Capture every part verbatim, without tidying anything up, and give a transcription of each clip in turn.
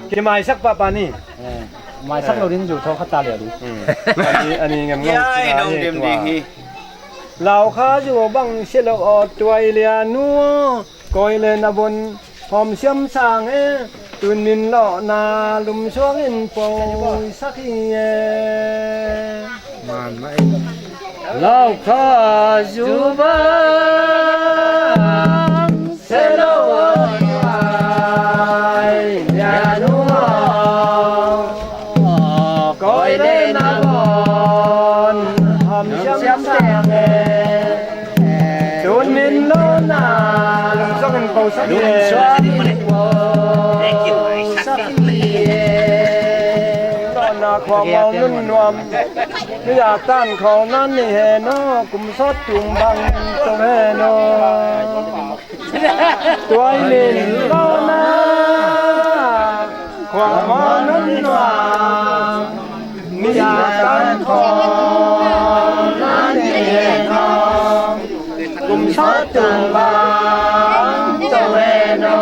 Kimaisak pahpah ni. Maisak lo ding zu thaw khat ta liau ding. Ani, ani ngam ngam. Kiai nong dim ding hi. Laukha zu bang sia lo aw tuai lia nu aw. Koi le na bon hawm siam sang e. Tunin lawhna lum suangin poisak hi e. Laukha zu bang sia lo aw tuai lia nu aw. Koi le na bon hawm siam sang e. Tunin lawhna lum suangin poisak hi e. Lawhna khuamau nun nuam. Ni a tan khawng nan ni hen aw. Kum sawt tum bang to hen aw. Tuai min lawhna khuamau nun nuam. Ni a tan khawng nan ni hen aw. Kum sawt tum bang to hen aw.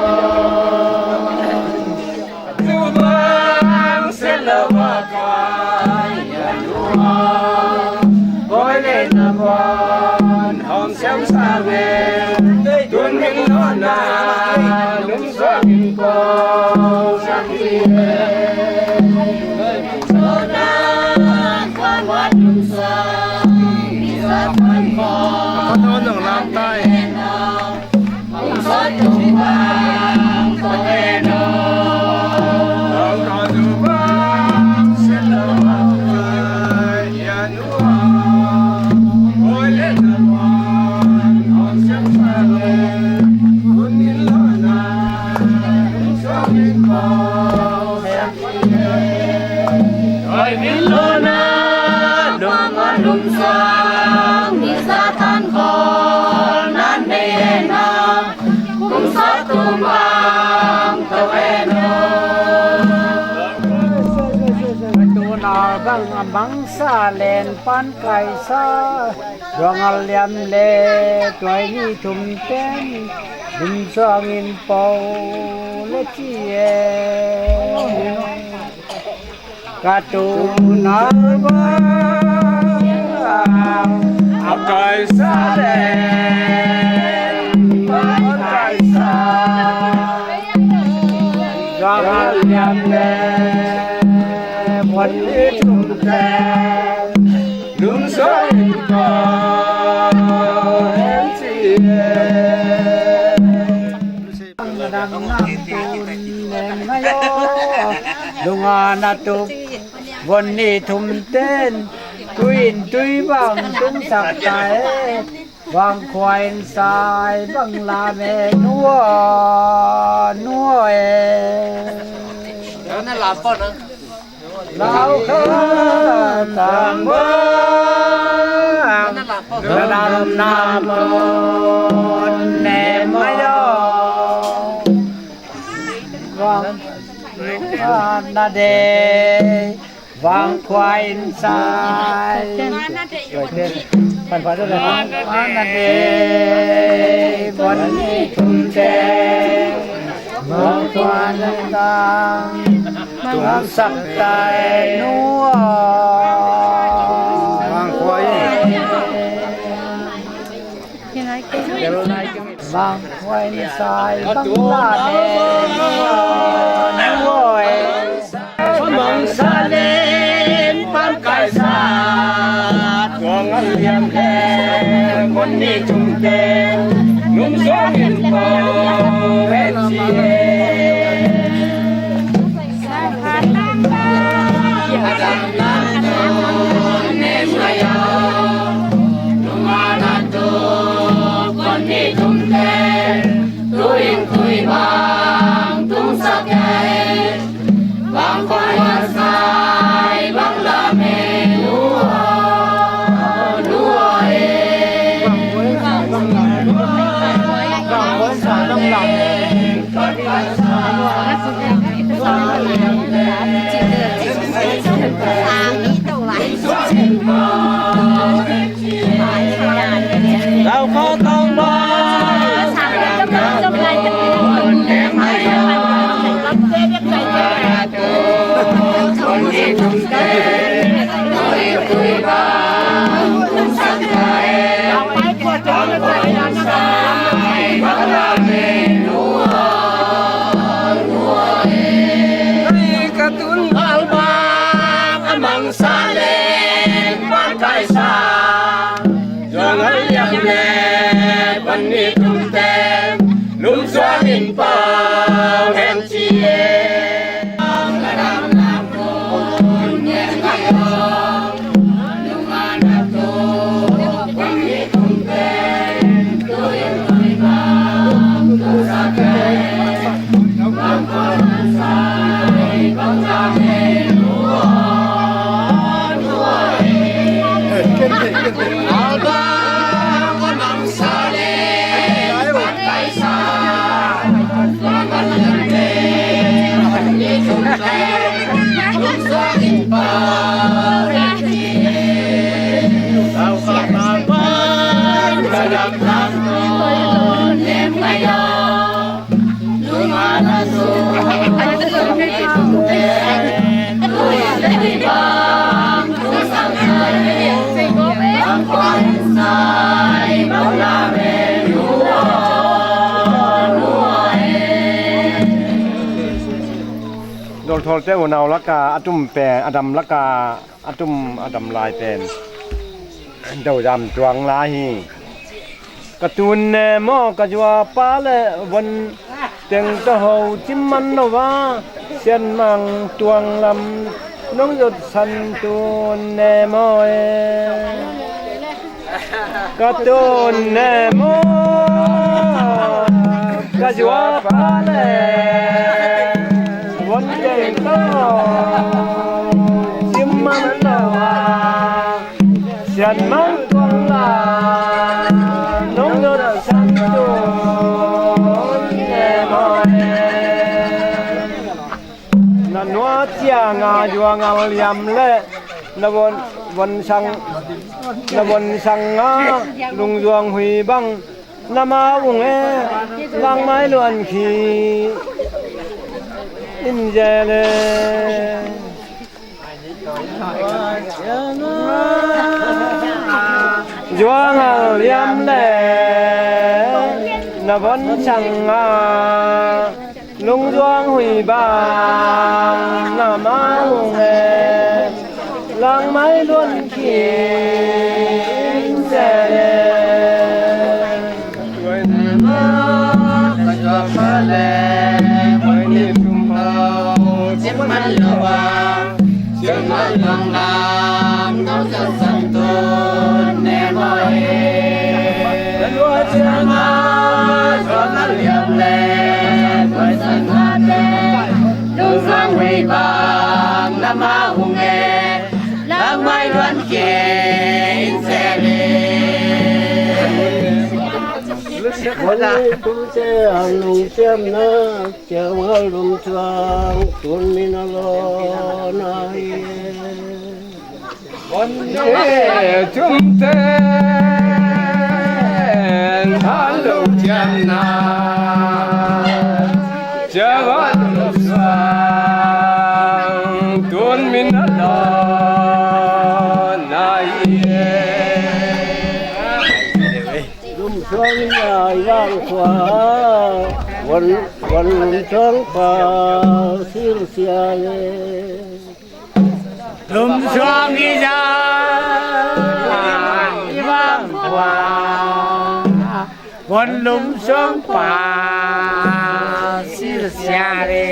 Tuna bang a mangsa len pan kaisa, duangal liam le tuai ni thum ten, lum suangin po le ci e. Ka tuna bang a kaisa le a kaisa, duangal liam le tuai ni thum ten, lum suangin po le ci e. Dang nam tun nen ngai aw. Lunga na tuk von ni thum ten, tui in tui bang tungsak ta e. Vang khua in sai bang lam e, nu aw, nu aw e. Lau kha tang bang, na nam nam ton ne mai aw. Vang na de, vang khua in sai. Pan pan na de, von ni thum ten. Mawng tuan tang, tungsak ta e nu aw. Ang huai na sai bang la ne, nuai. Amang sa len pan kai sa, tuang a liam le kon ni tung te, nung zong in pau hen ci e. Ka tun albam amang sa len pan kai sa, zuang a liam le pan ni tung te, lum zuang in pau hen ci e. Doltholte unau laka a tum pen, a dam laka a tum a dam lai pen Dodam tuang lai hi. Ka tun ne maw, ka zuapa le von teng tawh ho cim man lo a, Sianmang tuang lam nong zot san tun ne maw e. Ka tun ne maw, ka zuapa le von teng tawh ho cim man lo a, Sianmang tuang lam nong zot san tun ne maw e. Na nua cianga zuang a liam le na von, von sang, na von sanga lungzuang hui bang na ma ung e, langmai luan khi in ze le. Zuang a liam le na von sanga lungzuang hui bang na ma ung e, langmai luan khi in ze le. Tua lungsiamna ciang a lum tuang tun min a lawn ahi. Tumten a lungsiamna ciang a lum tuang tun min a lawn ahi. Lum Suang i zai vang khua, wan, wan lum suang pau silsia le. Lum suang i zai vang khua, wan lum suang pau silsia le.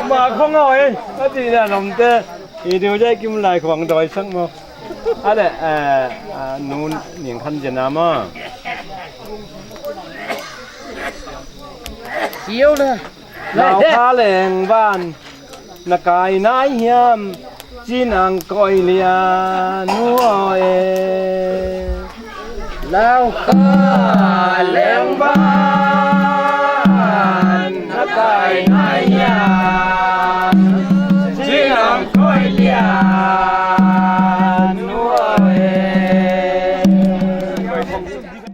Ma khong aw ei, a ti na nomte. I diu jai kim lai khong doi sang mo. A le, eh, a, nun ning khan jena mo. Siau le. Lau kha leng van. Na kai nai hiam, Cin Ang Koi Lia nu aw e. Lau kha leng van na kai nai hiam, Cin Ang Koi Lia nu aw e.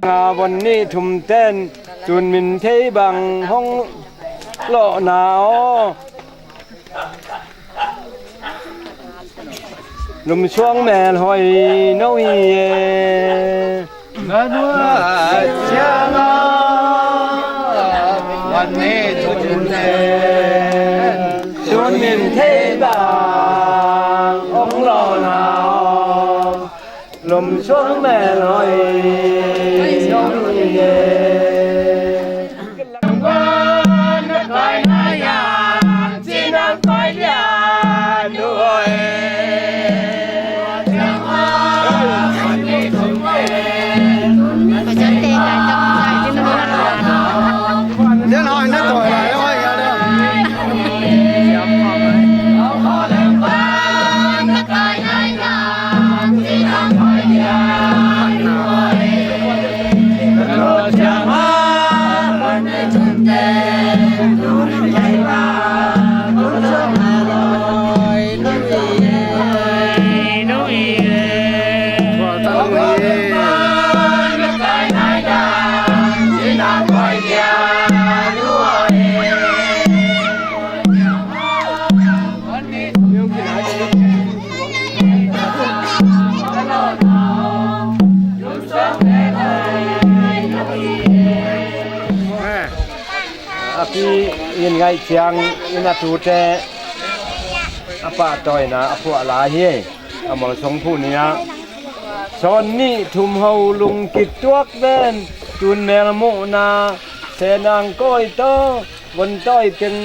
Nga von nih thum ten tun min thei bang hong lawhna aw. Lum suang mel hoi no hi e. Nanua cianga wan ni tun te tun min thei bang ong lo na. Lum suang mel hoi no hi e. A pi in ngaih ciang in a tute a pahtawina a phuah lai hi. A mawlsong phuh ni-ah sawn nih thum ho lungkit tuak ven tun mel muhna Sen Ang Koi tawh von tawi teng.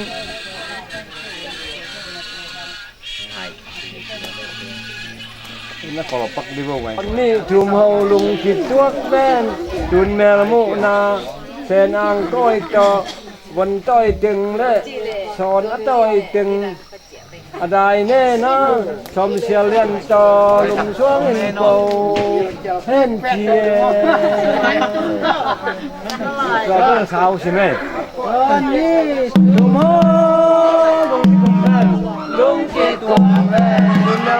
Na kawlpak di bo mai. Nih thum ho lungkit tuak ven tun mel muhna Sen Ang Koi tawh von tawi teng le sawn a tawi teng a dai nena sawmsial lian tawh lum suang in ko hen ci e. Tua bel sau si me. Tua ni tum ho lungkit tum ven lungkit tum ven lungkit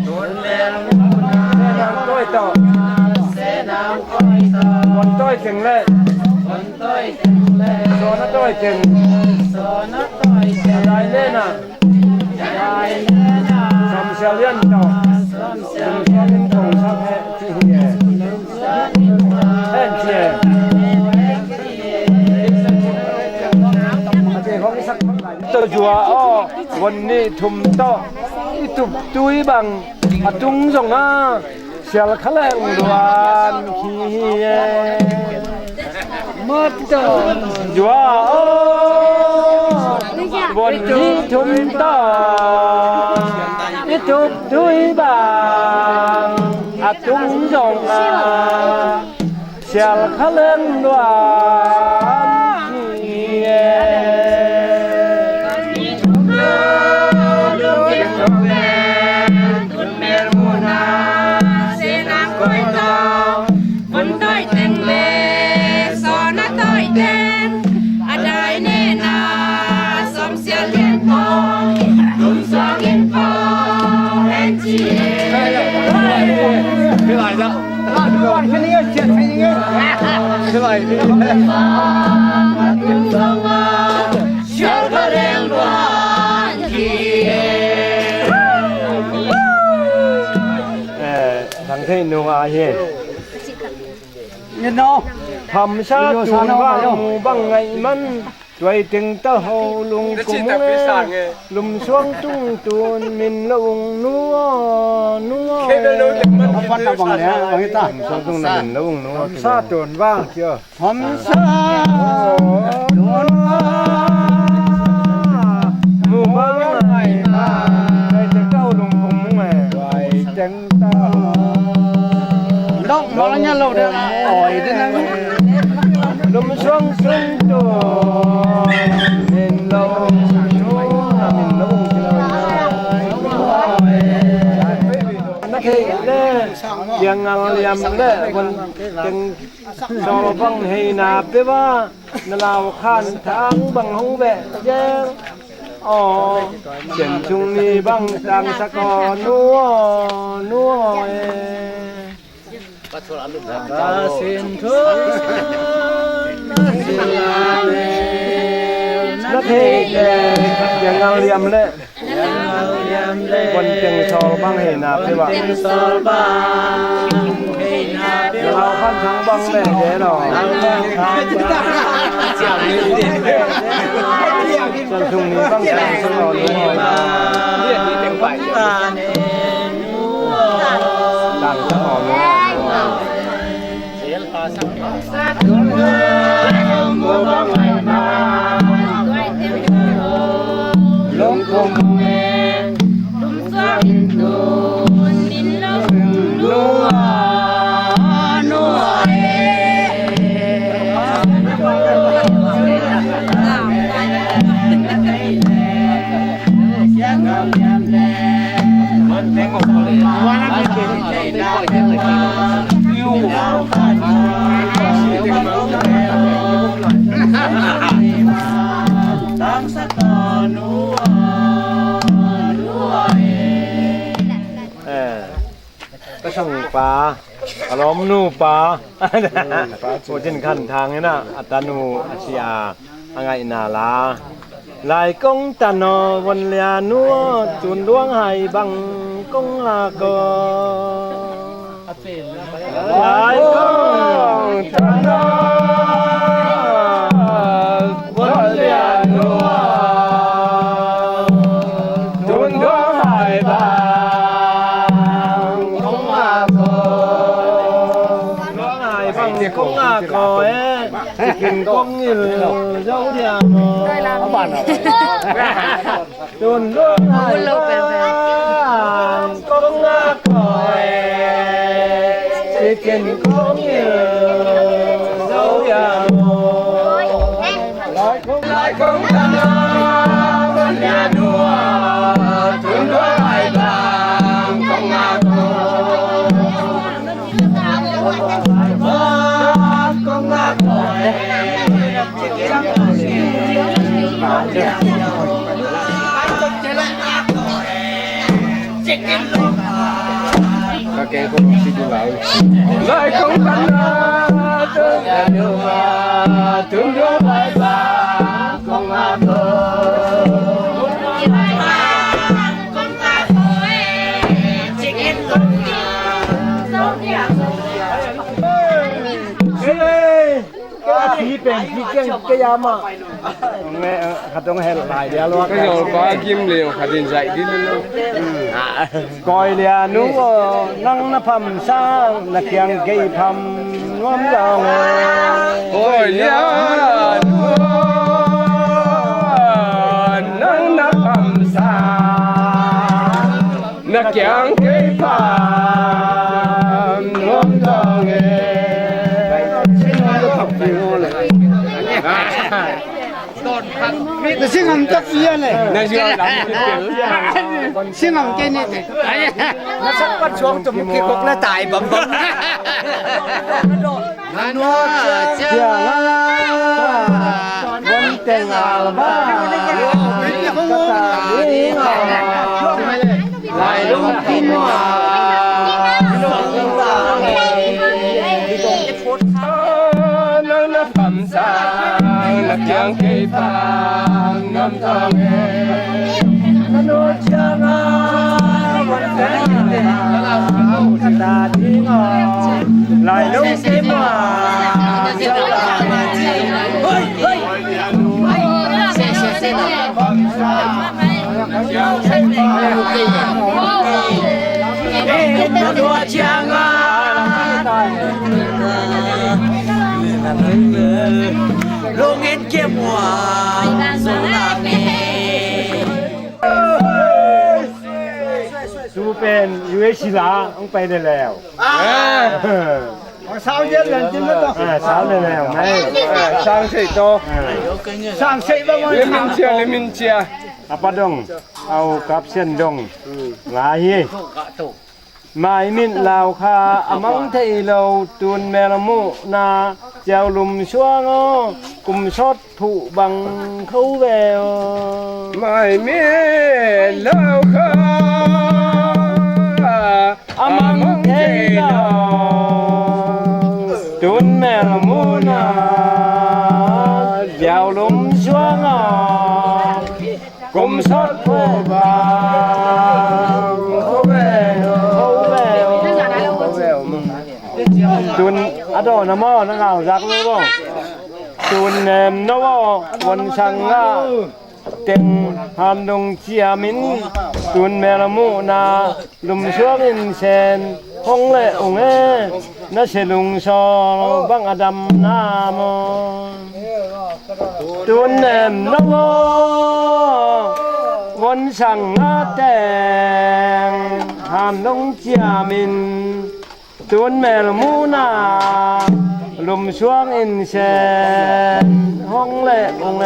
tum ven lungkit tum ven lungkit tum ven. Dai nena. Samsia lian tau. Samsia lian tau. Hen cie. Tawh zua aw, von nih thum tawh i tup tui bang a tung zong a, sial kha leng luan khi hi e. Zua aw, von nih thum tawh i tup tui bang a tung zong a, sial kha leng luan hi e. Eh, thang thei nung a hi. Hamsa tun bang mu bang ngaih man. Tuai teng ta ho lung kum nge, lum suang tung tun min lo ung nu aw, nu aw e. Lum suang tung na min lo ung nu aw. Hamsa tun vang cia. Hamsa tun vang. Mu bang ngai ma. Tuai teng ta ho lung kum nge. Tuai teng Lawng mawng nya lo deuh a, oi deuh nang. Lum suang sung tu min lo, min lo. Na thei le, piang ngal liam le, von teng sawl bang hei na pe va, na lau khan thang bang hong ve jel. Aw, Sian Chung Ni bang tang sak aw, nu aw, nu aw e. Na thei le, piang ngal liam le. Von teng sawl bang hei na pe va. Lau khan thang bang le de lo. Sian Chung Ni bang teng sawl bang hei na. Tang sawl bang hei na. Eh, ka sangpa, ka lawmnu pa. Pu Cin Khan Thang in a, a tanu a si a, a ngaihna la. Lai kong tan aw, von lia nu aw, tun duang hai bang kong ngak aw. Lai kong tan aw, von lia nu aw, tun duang hai bang kong ngak aw. Duang hai bang kong ngak aw e. Cikin kong ngil zo diam aw. Tun lung hai bang kong ngak aw e. Cikin kong ngil zo diam aw. Lai kong tan aw, van lia nu aw, tun lung hai bang kong ngak aw. Lai kong tan aw, van lia nu aw, tun lung hai bang Ka pi pen pi kiang kei a mah. Nge, khat dong hel lai dia lua. Ka zol pa kim leo khat in zai di lelo. Koi lia nu aw, nang na pham sang, na kiang kei pham nuam dong e. Koi lia nu aw, nang na pham sang, na kiang kei pham nuam dong e. Na singam tak sia le. Na singam tak sia. Singam kei ni. Na sak pat suang tum ki kok na tai bam bam. Nanua cia la. Wan teng al ba. Lai lung kin wa. Nang na pham sang, na kiang kei pham nuam dong e. Nanu ciang a, wan teng a, ka ta ding a, lai lung kim a. Hoi, hoi. Tu pen U S la ang pai de leo. Sang sei to. Lemin cia, lemin cia. A pa dong, au kap sian dong. Nga hi. Mai mit lau kha a mang thei lo, tun mel muhna ciau lum suang aw, kum sawt phuh bang kho ve aw. Mai mit lau kha a mang thei lo, tun mel muhna ciau lum suang aw. Kum sawt phuh bang kho ve aw, kho ve aw, kho ve aw. Tun a dawn a maw, na ngau zak lo maw. Tun nem no aw, wan sang a teng han dong ciamin, tun mel muhna lum suangin sen hong leh ung e, na se lungsawl bang a dam na maw. Tun nem no aw, wan sang a teng han dong ciamin, tun mel muhna lum suangin sen hong leh ung e,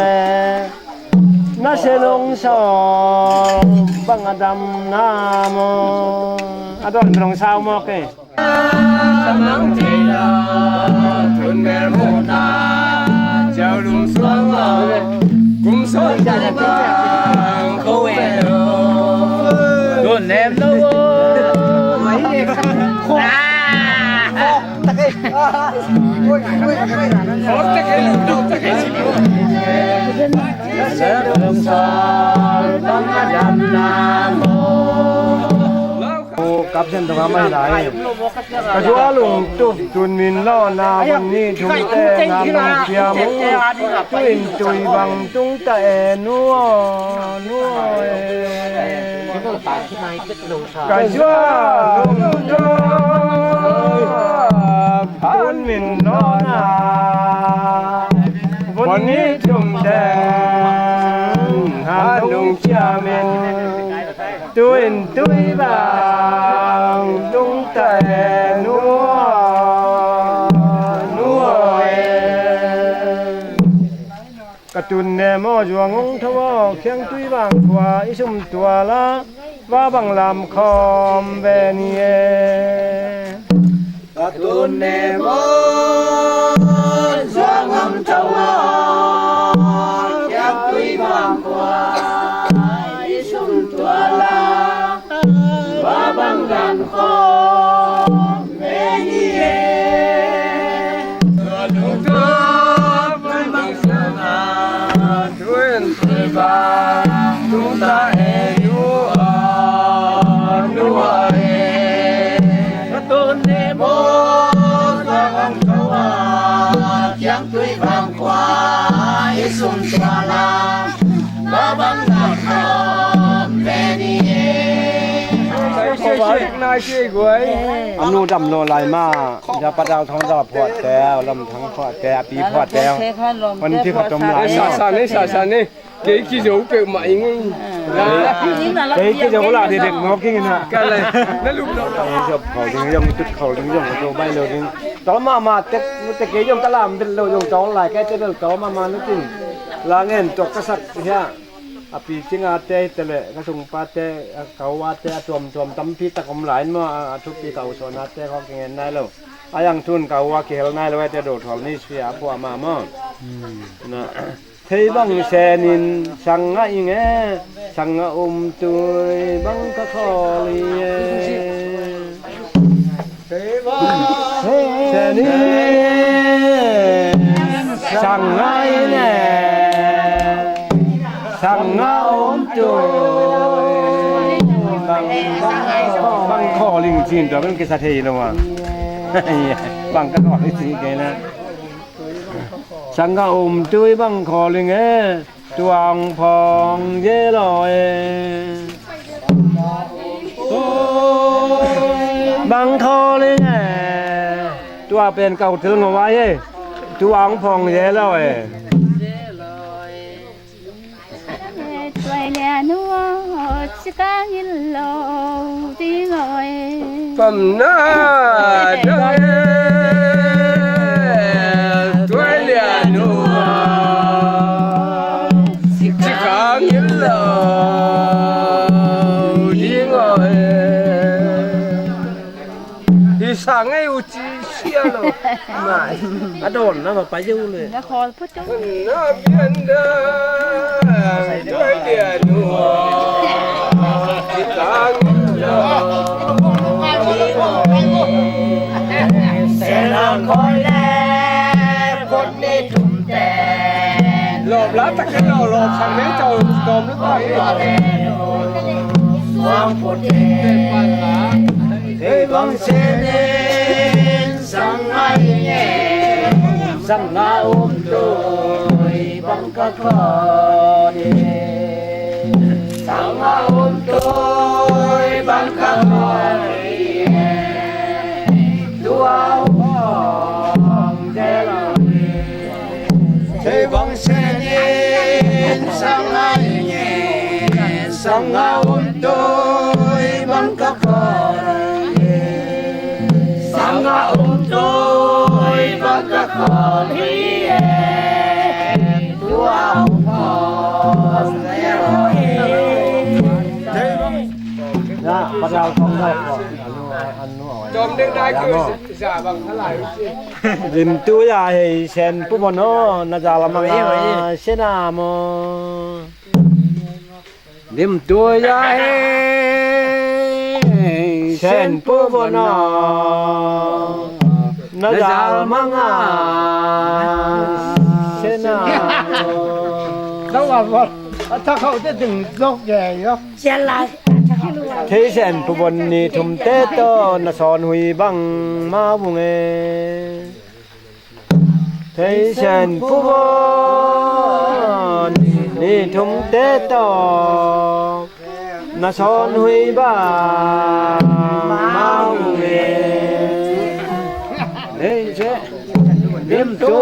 na se lungsawl bang a dam na maw. A dawn dong sau mawk e. Samang thei lo, tun mel muhna ciau lum suang aw, kum sawt phuh bang kho ve aw. Tun nem no aw. Kap sian dong a mai lai. Ka zual lungtup tun min lawhna, vun nih thum teng ham lungsiam ung. Tu in tui bang tung ta e, nu aw, nu aw e. Ka zual lungtup tun min lawhna, vun nih thum teng ham lungsiam in. Tu in tui bang tung ta e, nu aw, nu aw e. Ka tun nem aw, zuang hong tho aw, Khiangtui vang khua i sum tual a, va bang lam khawm ve ni e. Ka tun nem aw, zuang hong tho aw, Khiangtui vang khua i sum tual a, va bang lam khawm ve ni e. Ka lungtup bang bang sang a, tu in Nai kei guai. A nu dam lo lai ma. Ja pa dal thong dal phuat te, lam thang phuat te, a pi phuat te. Wan thi khat om lai. Sa sa ni, sa sa ni. Kei kizo peuhmah ing ei. Kei kizo la de dek ngawk ing ina. Ka le. Na lup lo. Zop khol ding zong, tut khol ding zong, zo bai lo ding. Tol mahmah tek, nu te kei zong ka lam bel lo zong tol lai, kei te bel tol mahmah nu tin. La ngen tok ka sak hia. A pi cingate hi te le, ka sungpate, a kauvate, a tuamtuam tampi tak om lai in maw, a, a thupi ka usawnate khawng kingen nai lo. A yang thun kauva kihel nai lo, ete do thol ni sia a phuah mah maw. Na, thei bang senin sang ngah ing e, sang ngah um tui bang ka khawl hi e. Senin sang ngah ing e, sang ngah um tui bang, bang khawl ing cin tua bang kisa thei lo a. Bang ka khawl ing cin kei na. Sang ngah um tui bang khawl ing e, tua hong phong ye lo e. Bang khawl ing e, tua pen kau thil ngau vai e, tua hong phong ye lo e. Tuai lia nu aw, ci ka ngil lo ding aw e. Pamna dang e, tuai lia nu aw, ci ka ngil lo ding aw e. Hi sa ngei uh ci sia lo. Mai. A dawn na ma pa zeu le. Na khawl phut tu. Na pian da. Doi dia nu. Ci ka ngil lo. Selam koi le. Phut ni thum te. Lawp la tak kei lo, lawp sang mei tawh tawm luk tak hi. Suang phut te. Thei bang senin sang ngah ing e, sang ngah um tui bang ka khawl hi e. Sang ngah um tui bang ka khawl hi e. Tua hong zel hi e. Thei bang senin sang ngah ing e, sang ngah um tui bang ka khawl hi e. Sang ngah um tui bang ka khawl hi e. Tua hong phong hi e. Thei bang. Ya, pa dal thong dal. Anu, anu. Dim tui a hei sen pu bon aw, na zal mang a sena maw. Dim tui a hei sen pu bon aw, na zal mang a sena maw. Thei sen pu bon ni thum te tawh na sawn hui bang mau vung e. Thei sen pu bon ni thum te tawh na sawn hui bang mau vung e. Thei sen dim tu